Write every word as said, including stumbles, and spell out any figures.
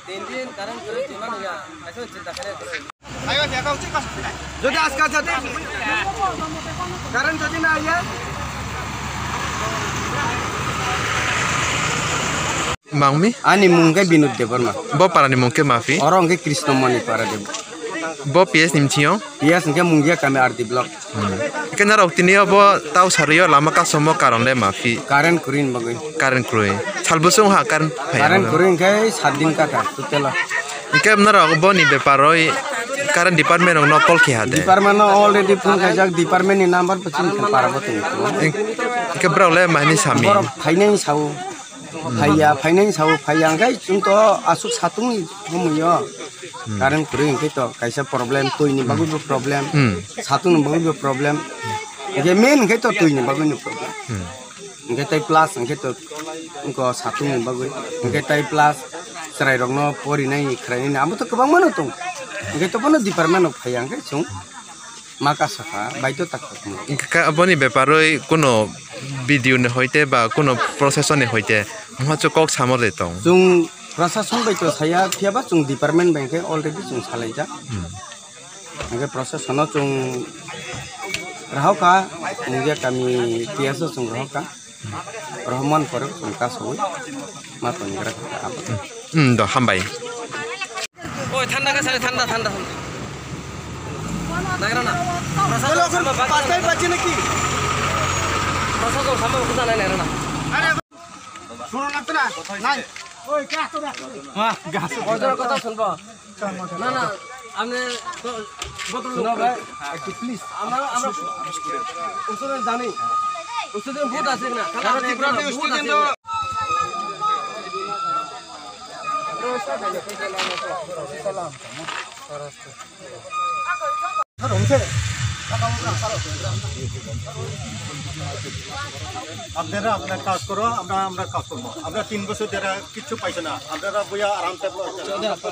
Tin din current kwrwi twi manya, aso chinta khainai kwrwi. Jodi ajkal jodi current jodi na aiya. Mangmi? Ani mung khe Binod Debbarma. Bo parani mung khe maphi? Oro hwnkhe Krishna Moni para Deb. Bo P S ni mchio? P S hwnkhe Mungia kami R D block. Hmm. Hwnkhe norok tini obo tau sarwi o lama kasomo karon le maphi? Current kwrwi ni bagwi. Current kwrwi. Sal bwswk wngkha current phai? Current kwrwi hwnkhe sat din kaka total o. Hwnkhe norok boni bepar oi current department rok no call khe ha de? Department no already phone khaijak, department ni number bo chini para bo tong. Hwnkhe borok le mani sami? Borok phainai sao. Phaiya, phainai sao, phaiya hwnkhe chwng to aswk satung ni somoi o. Hmm. Current kwrwi hwnkhe to kaisa problem, twi ni bagwi bo problem, hmm, satung ni bagwi bo problem. Hwnkhe main hwnkhe to twi ni bagwi no problem. Hmm. Hwnkhe tei plus hwnkhe to wngkha satung ni bagwi. Hwnkhe tei plus chwrai rok no porinai khwrainai abo to kwbangma no tongo. Hwnkhe to bono department rok phaiya hwnkhe chwng ma kasa kha, baidhota kha. Hwnkhe kha aboni beparoi kuno B D O ni hoite ba kuno proshasoni hoite muha chwng kok samo de tong? Chwng proshasoni bai to saya, phiya ba chwng department bai khe already chwng salaijak. Hmm. Hwnkhe proshasoni chwng rohor kha, Mungia kami P S o chwng rohor kha. Rohor man pore chwng kasawi ma tongwi gra kha abo. Hmm, do, hambai. Oi, thanda ka sale, thanda, thanda, thanda. Nagra na. Prasad sama bak. Pastai baji naki? Prasad sama bak, nagra na. Suro na tena. Nai. Oi, ka to da. Ma, gas. Ojor kotha sunbo. Na, na, amne to botol lo. Shuna bhai, ekটু please. Amra, amra student jani. Student bahut ase na. Sara Tripura te student do. আপনারা আপনার কাজ করো, আমরা আমরা কাজ করবো। আমরা তিন বছর যারা কিচ্ছু পাইছে না, আপনারা বইয়া আরামসে বসে আছেন।